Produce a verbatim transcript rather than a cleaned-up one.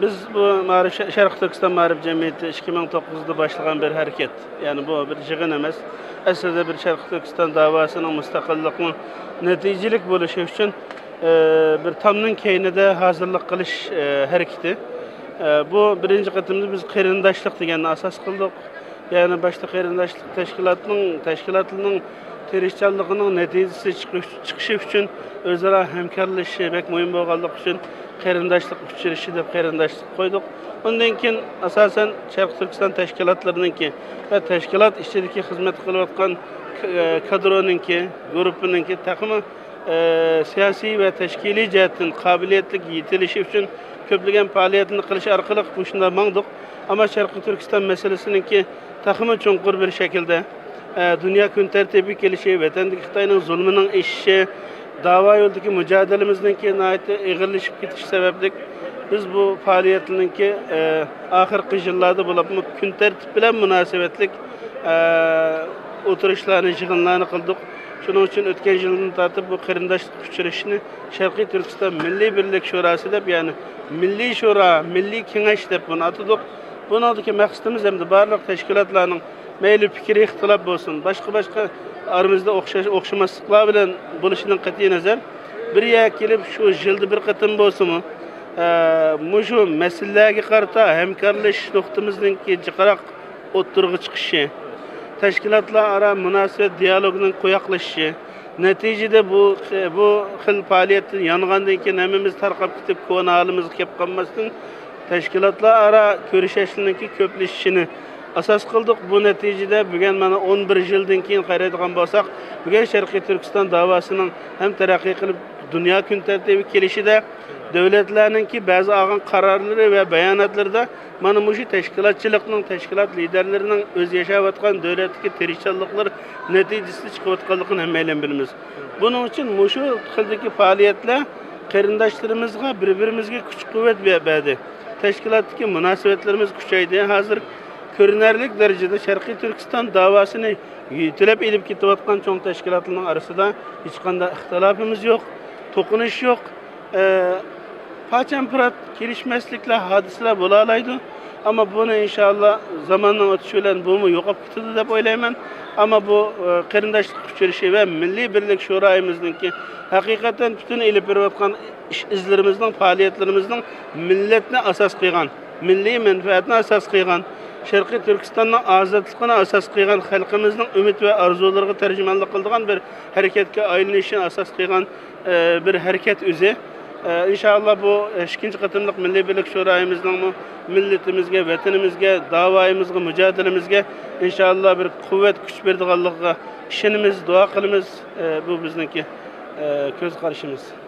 بىز بۇ مائارىپ، شە-، شەرقىي تۈركىستان مائارىپ جەمئىيىتى ئىككى مىڭ توققۇزدا باشلىغان بىر ھەرىكەت. يەنى بۇ بىر يىغىن ئەمەس. ئەسلىدە بىر شەرقىي تۈركىستان داۋاسىنىڭ مۇستەقىللىقنىڭ نەتىجىلىك بولۇشى ئۈچۈن، ئە، بىر تامنىڭ كەينىدە ھازىرلىق قىلىش، ئە، ھەرىكىتى. ئە، بۇ بىرىنچى قېتىمدا بىز قېرىنداشلىق دېگەننى ئاساس قىلدۇق. يەنى باشتا قېرىنداشلىق تەشكىلاتنىڭ، تەشكىلاتنىڭ تىرىشچانلىقىنىڭ نەتىجىسى چىقىش، چىقىشى ئۈچۈن ئۆزئارا ھەمكارلىشىشى بەك مۇھىم بولغانلىقى ئۈچۈن قېرىنداشلىق ئۇچرىشىشى دەپ قېرىنداشلىق قويدۇق. ئۇندىن كېيىن ئاساسەن شەرقىي تۈركىستان تەشكىلاتلىرىنىڭكى ۋە تەشكىلات ئىچىدىكى خىزمەت قىلىۋاتقان ك-، كادرونىڭكى، گۇرۇپپىنىڭكى تېخىمۇ ئە، سىياسىي ۋە تەشكىلىي جەھەتتىن قابىلىيەتلىك يېتىلىشى ئۈچۈن كۆپلىگەن پائالىيەتلەرنى قىلىش ئارقىلىق مۇشۇنداق ماڭدۇق. ئەمما شەرقىي تۈركىستان مەسىلىسىنىڭكى تېخىمۇ چوڭقۇر بىر شەكىلدە، ئە، دۇنيا كۈن تەرتىپىگە كېلىشى، ۋەتەندىكى خىتاينىڭ زۇلمىنىڭ ئېشىشى، داۋا يولىدىكى مۇجادىلىمىزنىڭكى ناھايىتى ئېغىرلىشىپ كېتىشى سەۋەبلىك، بىز بۇ پائالىيەتنىڭكى، ئە، ئاخىرقى يىللاردا بولۇپمۇ كۈن تەرتىپ بىلەن مۇناسىۋەتلىك، ئە، ئولتۇرۇشلارنى، يىغىنلارنى قىلدۇق. شۇنىڭ ئۈچۈن ئۆتكەن يىلدىن تارتىپ بۇ قېرىنداشلىق ئۇچرىشىشىنى شەرقىي تۈركىستان مىللىي بىرلىك شوراسى دەپ، يەنى مىللىي شورا، مىللىي كېڭەش دەپ بۇنى ئاتىدۇق. بۇنىڭدىكى مەقسىتىمىز ھەمدە بارلىق تەشكىلاتلارنىڭ مەيلى پىكرى ئىختىلاپ بولسۇن، باشقا-باشقا ئارىمىزدا ئوخشاش، ئوخشىماسلىقلار بىلەن بولۇشىدىن قەتئىينەزەر، بىر يەرگە كېلىپ شۇ يىلدا بىر قېتىم بولسىمۇ، ئە، مۇشۇ مەسىلىلەرگە قارىتا ھەمكارلىشىش نۇقتىمىزنىڭكى جىقراق ئوتتۇرىغا چىقىشى، تەشكىلاتلار ئارا مۇناسىۋەت دىيالوگىنىڭ قويۇقلىشىشى، نەتىجىدە بۇ، بۇ خىل پائالىيەتتىن يانغاندىن كېيىن ھەممىمىز تارقاپ كېتىپ، كونا ھالىمىزغا كېلىپ قالماستىن، تەشكىلاتلار ئارا كۆرۈشۈشلىرىنىڭكى كۆپلىشىشىنى ئاساس قىلدۇق. بۇ نەتىجىدە بۈگۈن مانا ئون بىر يىلدىن كېيىن قارايدىغان بولساق، بۈگۈن شەرقىي تۈركىستان داۋاسىنىڭ ھەم تەرەققىي قىلىپ، دۇنيا كۈن تەرتىپىگە كېلىشىدە دۆلەتلەرنىڭكى بەزى ئالغان قارارلىرى ۋە باياناتلىرىدا مانا مۇشۇ تەشكىلاتچىلىقنىڭ، تەشكىلات لىدەرلىرىنىڭ ئۆزى ياشاۋاتقان دۆلەتتىكى تىرىشچانلىقلىرى نەتىجىسىدە چىقىۋاتقانلىقىنى ھەممەيلەن بىلىمىز. بۇنىڭ ئۈچۈن مۇشۇ خىلدىكى پائالىيەتلەر قېرىنداشلىرىمىزغا، بىر-بىرىمىزگە كۈچ-قۇۋۋەت بە-، بەردى. تەشكىلاتتىكى مۇناسىۋەتلىرىمىز كۈچەيدى. ھازىر كۆرۈنەرلىك دەرىجىدە شەرقىي تۈركىستان داۋاسىنى يېتىلەپ ئېلىپ كېتىۋاتقان چوڭ تەشكىلاتلارنىڭ ئارىسىدا ھېچقانداق ئىختىلاپىمىز يوق، توقۇنۇش يوق. ئە، پاچان-پۇرات كېلىشمەسلىكلەر، ھادىسىلەر بولالايدۇ. ئەمما بۇنى ئىنشائاللا زاماننىڭ ئۆتۈشى بىلەن بۇمۇ يوقاپ كېتىدۇ دەپ ئويلايمەن. ئەمما بۇ، ئە، قېرىنداشلىق ئۇچرىشىشى ۋە مىللىي بىرلىك شورائىمىزنىڭكى ھەقىقەتەن پۈتۈن ئېلىپ بېرىۋاتقان ئىش ئىزلىرىمىزنىڭ، پائالىيەتلىرىمىزنىڭ مىللەتنى ئاساس قىلغان، مىللىي مەنپەئەتنى ئاساس قىلغان، شەرقىي تۈركىستاننىڭ ئازادلىقىنى ئاساس قىلغان، خەلقىمىزنىڭ ئۈمىد ۋە ئارزۇلىرىغا تەرجىمانلىق قىلىدىغان بىر ھەرىكەتكە ئايلىنىشىنى ئاساس قىلغان، ئە، بىر ھەرىكەت ئۆزى. ئە، ئىنشائاللا بۇ ئىككىنچى قېتىملىق مىللىي بىرلىك شورائىمىزنىڭمۇ مىللىتىمىزگە، ۋەتىنىمىزگە، داۋايىمىزغا، مۇجادىلىمىزگە ئىنشائاللا بىر قۇۋۋەت، كۈچ بېرىدىغانلىقىغا ئىشىنىمىز، دۇئا قىلىمىز. ئە، بۇ بىزنىڭكى، ئە، كۆز قارىشىمىز.